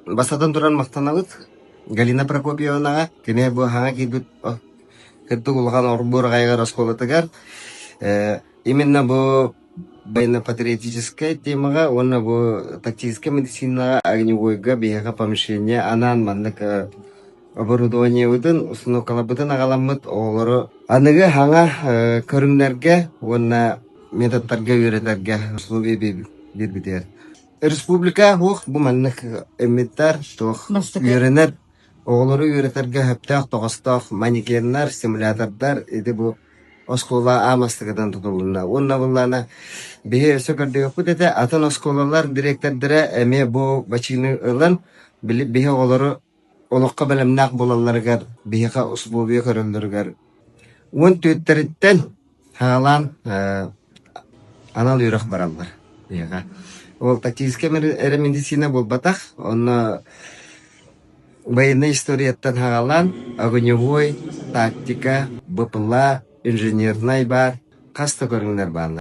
Бастатан туран махтанабыт Галина Прокопьевнаҕа. Кини бу хаҥа киирбит кырдык улахан орбур аҕайыгар оскуолатыгар именно бу военно-патриотическай темаҕа уонна бу тактическай медицинаҕа огневойга биһиэхэ помещение анаан маннык оборудованиебытын, установкаларбытын аҕаламмыт оҕолору аныгы хаҥа көрүҥнэргэ уонна методтарга үөрэтэргэ условия биэрбитигэр. Республика уох бу маннык эмиттэр туох үөрэнэр оҕолору үөрэтэргэ сөптөөх тоҕостоох манекеннар, симулятордар ити бу оскуола аамастыгынан тутулунна. Уонна буллаана биһи өссө көрдүөхпүт этэ атын оскуолалар дириэктэрдэрэ эмиэ бу бачыыны ылан били биһи оҕолору олоххо бэлэмнээх буолалларыгар биһиэхэ условия көрөллөрүгэр 14-тэриттэн Хаалаан анал үөрэх бараллар биһиэхэ. Ол тактическай эрэ медицина буолбатах, онно военнай историяттан хаалаан огневой, тактика, БПЛА, инженернай баар хас да көрүҥнэр бааллар.